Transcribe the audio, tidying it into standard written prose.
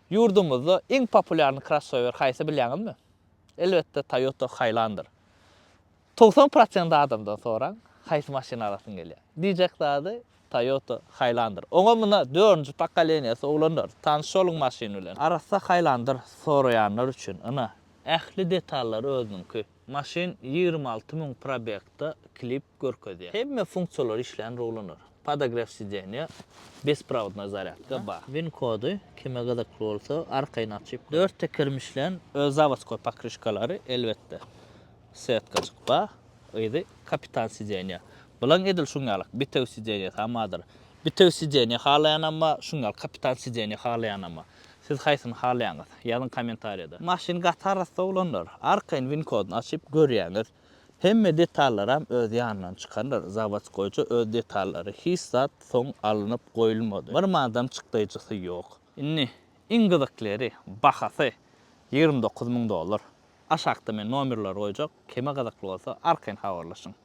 Ýurdumyzda iň populýarny krossower haýsy bilýäňizmi? Elbetde Toyota Highlander. 90 prosent adamdan soraň, haýsy maşyn alasyň gelýär? Diýjek zady Toyota Highlander. Oňa muna dördünji pokoleniýasy oglanlar, tanyş boluň maşyn bilen. Arassa Highlander soraýanlar üçin yna, ähli detallary özüniňki. Maşyn 26 müň probegda klip görkezýär. Hemme funksiýalary işlän oglanlar. Podogrew sidenýa, besprawodnoý zarýadka bar. Win kody kime gyzykly bolsa arkaýyn açyp. Dört tekerim işlän öz zawodskoý pokryşkalary elbetde. Setkajyk bar. Yzy kapitan sidenýa. Bulaň edil şuň ýalyk bitew sidenýasy hamadyr. Bitew sidenýa halaýanam bar, şuň ýaly kapitan sidenýa halaýanam bar. Siz haýsyny halaýaňyz? Ýazyň kommentariýada. Maşyn gaty arassa oglanlar. Arkaýyn win kodyny açyp görýäňiz. Hemme detallaram öz ýanyndan çykandyr. Zawodskoýja öz detallary. Hiç zat soň alynyp goýulmady. Bir manadam çykdaýjysy ýok. Indi iň gyzykly ýeri bahasy 29 müň dollar. Aşakda men nomerleri goýjak. Kime gyzykly bolsa arkaýyn habarlaşyň.